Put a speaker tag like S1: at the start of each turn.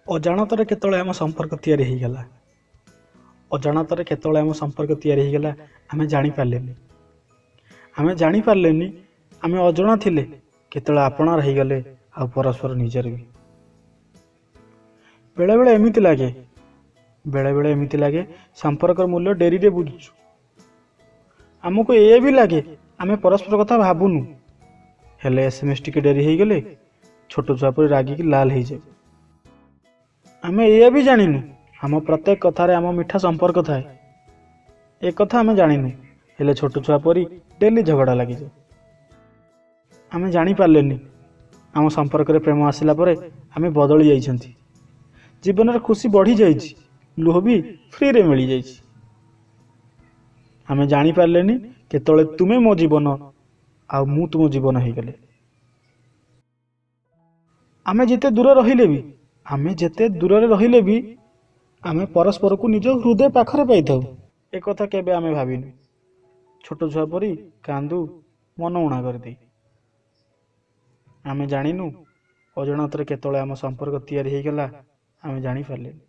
S1: ଅଜାଣତରେ କେତେବେଳେ ଆମ ସମ୍ପର୍କ ତିଆରି ହେଇଗଲା, ଅଜାଣତରେ କେତେବେଳେ ଆମ ସମ୍ପର୍କ ତିଆରି ହେଇଗଲା ଆମେ ଜାଣିପାରିଲେନି। ଆମେ ଜାଣିପାରିଲେନି, ଆମେ ଅଜଣା ଥିଲେ, କେତେବେଳେ ଆପଣାର ହେଇଗଲେ ଆଉ ପରସ୍ପର ନିଜର ବି। ବେଳେବେଳେ ଏମିତି ଲାଗେ, ବେଳେବେଳେ ଏମିତି ଲାଗେ ସମ୍ପର୍କର ମୂଲ୍ୟ ଡେରିରେ ବୁଝୁଛୁ। ଆମକୁ ଏଇଆ ବି ଲାଗେ ଆମେ ପରସ୍ପର କଥା ଭାବୁନୁ, ହେଲେ SMS ଟିକେ ଡେରି ହେଇଗଲେ ଛୋଟ ଛୁଆ ପରି ରାଗିକି ଲାଲ ହେଇଯାଏ। ଆମେ ଏଇଆ ବି ଜାଣିନୁ ଆମ ପ୍ରତ୍ୟେକ କଥାରେ ଆମ ମିଠା ସମ୍ପର୍କ ଥାଏ, ଏ କଥା ଆମେ ଜାଣିନୁ, ହେଲେ ଛୋଟ ଛୁଆ ପରି ଡେଲି ଝଗଡ଼ା ଲାଗିଯାଏ। ଆମେ ଜାଣିପାରିଲେନି ଆମ ସମ୍ପର୍କରେ ପ୍ରେମ ଆସିଲା ପରେ ଆମେ ବଦଳି ଯାଇଛନ୍ତି, ଜୀବନରେ ଖୁସି ବଢ଼ିଯାଇଛି, ଲୁହ ବି ଫ୍ରିରେ ମିଳିଯାଇଛି। ଆମେ ଜାଣିପାରିଲେନି କେତେବେଳେ ତୁମେ ମୋ ଜୀବନ ଆଉ ମୁଁ ତୁମ ଜୀବନ ହେଇଗଲେ। ଆମେ ଯେତେ ଦୂର ରହିଲେ ବି, ଆମେ ଯେତେ ଦୂରରେ ରହିଲେ ବି ଆମେ ପରସ୍ପରକୁ ନିଜ ହୃଦୟ ପାଖରେ ପାଇଥାଉ, ଏକଥା କେବେ ଆମେ ଭାବିନୁ। ଛୋଟ ଛୁଆ ପରି କାନ୍ଦୁ, ମନ ଉଣା କରିଦେଇ। ଆମେ ଜାଣିନୁ ଅଜାଣତରେ କେତେବେଳେ ଆମ ସମ୍ପର୍କ ତିଆରି ହେଇଗଲା, ଆମେ ଜାଣିପାରିଲେନି।